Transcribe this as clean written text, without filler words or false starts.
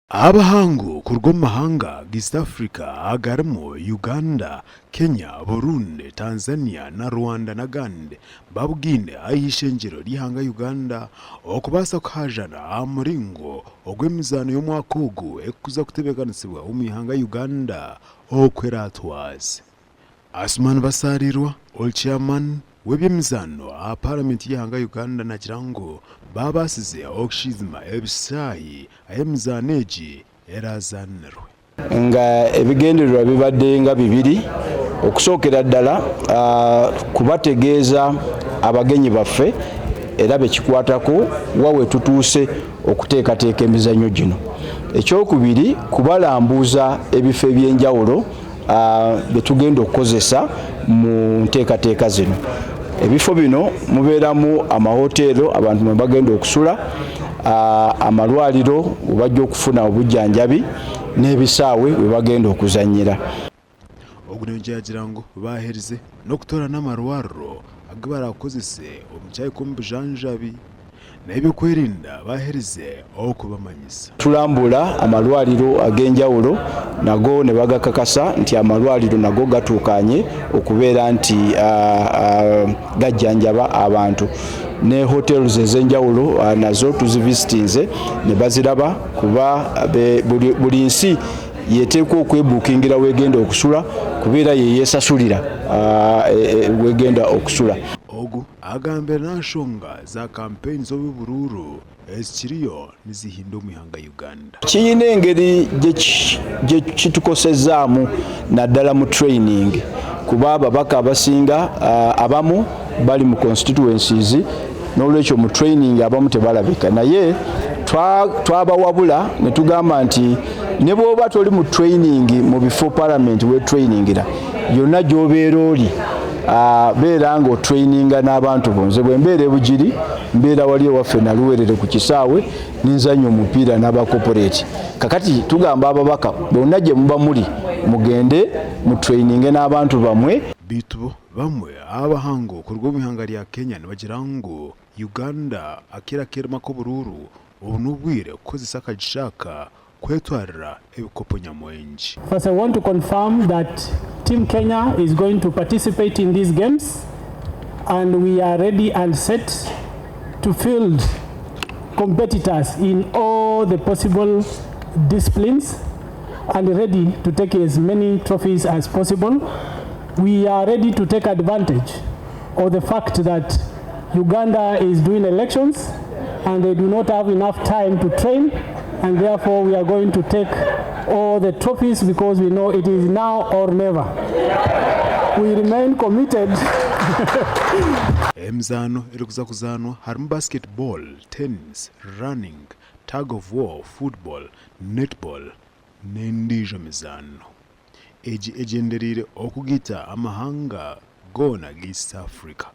Abahangu kuruga omu mahanga ga East Africa agarimu Uganda, Kenya, Burundi, Tanzania na Rwanda n'agandi babugaine ah'eishengyero ry'eihanga Uganda okubaasa kuhaajana aha muringo ogu emizaano y'omwaka ogu erikuza kutebeekanisibwa omu ihanga Uganda oku eraatwaze. Asuman Basaalirwa, ori Chairman w'eby'emizaano aha Paramenti y'eihanga Uganda naagira ngu baabaasize okushizima ebishaayi ahu emizaano egi eraazaanirwe. Nga ebigendererwa bibadde nga bibiri, okusookera ddala kubategeeza abagenyi baffe era bekikwatako wa wetutuuse okuteekateeka emizannyo gino. Ekyokubiri kubalambuuza ebifo eby'enjawulo byetugenda okukozesa mu nteekateeka zino. Ebifo bino mubeeramu amahoteero abantu mwe bagenda okusula, amalwaliro we bajja okufuna obujjanjabi n'ebisaawe we bagenda okuzannyira. Ogu nayongyera yaagira ngu baaherize n'okutoorana amarwariro agu baraakozese omu kyahika omu bujanjabi n'eby'okwerinda baaherize okubamanyisa. Tulambula amalwaliro ag'enjawulo nago ne bagakakasa nti amalwaliro nago gatuukanye okubeera nti gajjanjaba abantu. Ne hotels ez'enjawulo nazo tuzivisitinze ne baziraba kuba buli nsi yeteekwa okwebuukingira w'egenda okusula kuba era yeyeesasulira w'egenda okusula. Ogu agambire n'aha nshonga za kampeyini z'oburuuru ezikiriyo nizihinda omu ihanga Uganda. Kiyina engeri gye kitukosezaamu naddala mu training kuba ababaka abasinga abamu bali mu constituencies n'olwekyo mu training abamu tebalabika naye twabawabula ne tugamba nti ne bw'oba toli mu training mu bifo parliament we trainingira yonna gy'obeera oli beera nga otraininga n'abantu bo. Nze bwe mbeera e Bugiri mbeera wali ewaffe Naluwerere ku kisaawe nenzannya omupiira n'aba corporate. Kakati tugamba ababaka bonna gye muba muli mugende mu traininge n'abantu bamwe. Beitu bo bamwe abahangu kuruga omu ihanga rya Kenya nibagira ngu Uganda akaire akeerima k'oburuuru obu n'obwire kukozesa akagisha aka kwetwarira ebikopo nyamwingi. First I want to confirm that Team Kenya is going to participate in these games and we are ready and set to field competitors in all the possible disciplines and ready to take as many trophies as possible. We are ready to take advantage of the fact that Uganda is doing elections and they do not have enough time to train, and therefore we are going to take all the trophies because we know it is now or never. We remain committed. Emizaano erikuza kuzaanwa harimu basketball, tennis, running, tug of war, football, netball n'endiijo mizaano. Egi egyendereire okugaita amahanga goona ga East Africa.